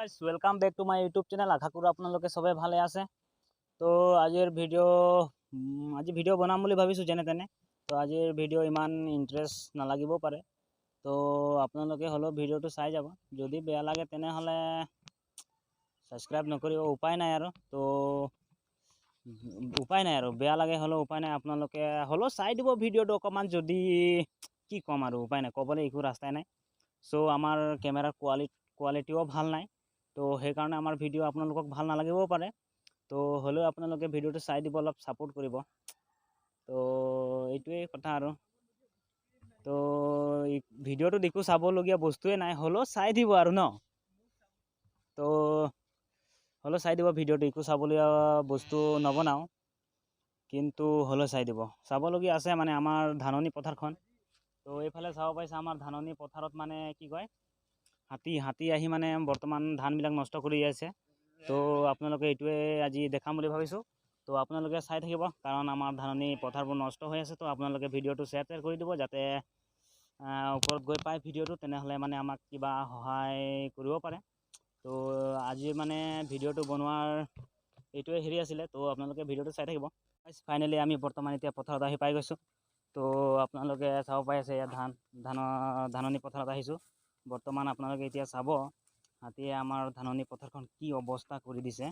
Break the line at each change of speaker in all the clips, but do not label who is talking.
Guys, welcome back to my YouTube channel. আশা কৰোঁ আপোনালোকে চবে ভালে আছে। তো আজিৰ ভিডিঅ' আজি ভিডিঅ' বনাম বুলি ভাবিছোঁ যেনে তেনে। তো আজিৰ ভিডিঅ' ইমান ইণ্টাৰেষ্ট নালাগিবও পাৰে, তো আপোনালোকে হ'লেও ভিডিঅ'টো চাই যাব। যদি বেয়া লাগে, তেনেহ'লে ছাবস্ক্ৰাইব নকৰিব, উপায় নাই আৰু। তো উপায় নাই আৰু, বেয়া লাগে হ'লেও উপায় নাই। আপোনালোকে হ'লেও চাই দিব ভিডিঅ'টো অকণমান। যদি কি ক'ম আৰু, উপায় নাই, ক'বলৈ একো ৰাস্তাই নাই। চ' আমাৰ কেমেৰাৰ কোৱালিটিও ভাল নাই, তো সেইকাৰণে আমাৰ ভিডিঅ' আপোনালোকক ভাল নালাগিবও পাৰে। তো হ'লেও আপোনালোকে ভিডিঅ'টো চাই দিব, অলপ ছাপোৰ্ট কৰিব। তো এইটোৱেই কথা আৰু। তো ভিডিঅ'টোত একো চাবলগীয়া বস্তুৱে নাই, হ'লেও চাই দিব আৰু ন। তো হ'লেও চাই দিব ভিডিঅ'টো। একো চাবলগীয়া বস্তু নবনাওঁ, কিন্তু হ'লেও চাই দিব। চাবলগীয়া আছে, মানে আমাৰ ধাননি পথাৰখন। তো এইফালে চাব পাইছে, আমাৰ ধাননি পথাৰত মানে কি কয়, হাতী আহি মানে বৰ্তমান ধানবিলাক নষ্ট কৰি আছে। তো আপোনালোকে এইটোৱে আজি দেখাম বুলি ভাবিছোঁ। তো আপোনালোকে চাই থাকিব, কাৰণ আমাৰ ধাননি পথাৰবোৰ নষ্ট হৈ আছে। তো আপোনালোকে ভিডিঅ'টো শ্বেয়াৰ তেয়াৰ কৰি দিব, যাতে ওপৰত গৈ পায় ভিডিঅ'টো, তেনেহ'লে মানে আমাক কিবা সহায় কৰিব পাৰে। তো আজি মানে ভিডিঅ'টো বনোৱাৰ এইটোৱে হেৰি আছিলে। তো আপোনালোকে ভিডিঅ'টো চাই থাকিব। ফাইনেলি আমি বৰ্তমান এতিয়া পথাৰত আহি পাই গৈছোঁ। তো আপোনালোকে চাব পাই আছে, ইয়াত ধানৰ ধাননি পথাৰত আহিছোঁ বৰ্তমান। আপোনালোকে এতিয়া চাব, হাতীয়ে আমাৰ ধাননি পথাৰখন কি অৱস্থা কৰি দিছে।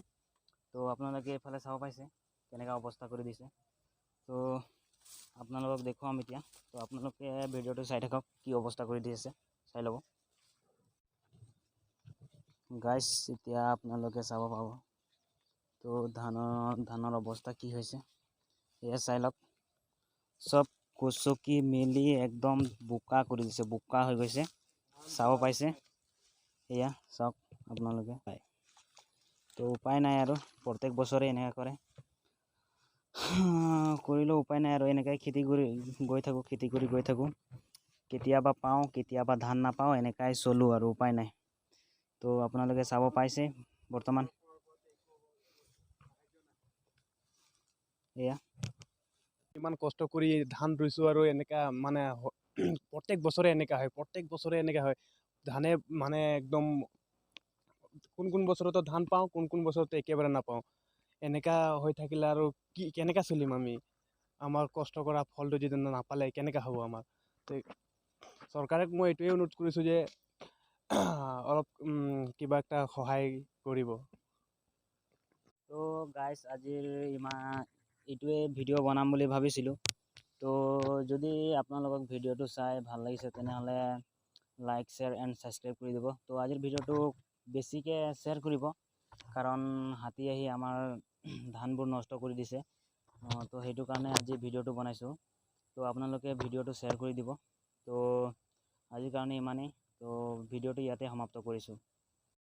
তো আপোনালোকে এইফালে চাব পাইছে কেনেকুৱা অৱস্থা কৰি দিছে। তো আপোনালোকক দেখুৱাম এতিয়া। তো আপোনালোকে ভিডিঅ'টো চাই থাকক, কি অৱস্থা কৰি দিছে চাই ল'ব। গাইছ, এতিয়া আপোনালোকে চাব পাব তো ধানৰ অৱস্থা কি হৈছে, এয়া চাই লওক। চব গচকি মেলি একদম বোকা কৰি দিছে, বোকা হৈ গৈছে। চাব পাইছে, এয়া চাওক আপোনালোকে। তো উপায় নাই আৰু, প্ৰত্যেক বছৰে এনেকুৱা কৰে। কৰিলেও উপায় নাই আৰু, এনেকাই খেতি কৰি গৈ থাকোঁ, খেতি কৰি গৈ থাকোঁ। কেতিয়াবা পাওঁ, কেতিয়াবা ধান নাপাওঁ, এনেকাই চলোঁ আৰু, উপায় নাই। তো আপোনালোকে চাব পাইছে বৰ্তমান এয়া।
ইমান কষ্ট কৰি ধান ৰুইছোঁ আৰু এনেকা মানে প্ৰত্যেক বছৰে এনেকা হয়, প্ৰত্যেক বছৰে এনেকা হয়। ধানে মানে একদম কোন কোন বছৰতো ধান পাওঁ, কোন কোন বছৰতো একেবাৰে নাপাওঁ। এনেকা হৈ থাকিলে আৰু কি কেনেকা চলিম আমি? আমাৰ কষ্ট কৰা ফলটো যদি নাপালে কেনেকা হ'ব আমাৰ? চৰকাৰক মই এইটোৱে অনুৰোধ কৰিছোঁ যে অলপ কিবা এটা সহায় কৰিব।
তো গাইছ, আজিৰ ইমান এইটোৱে ভিডিঅ' বনাম বুলি ভাবিছিলোঁ। তো যদি আপোনালোকক ভিডিঅ'টো চাই ভাল লাগিছে, তেনেহ'লে লাইক, শ্বেয়াৰ এণ্ড ছাবস্ক্ৰাইব কৰি দিব। তো আজিৰ ভিডিঅ'টো বেছিকৈ শ্বেয়াৰ কৰিব, কাৰণ হাতী আহি আমাৰ ধানবোৰ নষ্ট কৰি দিছে। তো সেইটো কাৰণে আজি ভিডিঅ'টো বনাইছোঁ। তো আপোনালোকে ভিডিঅ'টো শ্বেয়াৰ কৰি দিব। তো আজিৰ কাৰণে ইমানেই। তো ভিডিঅ'টো ইয়াতে সমাপ্ত কৰিছোঁ।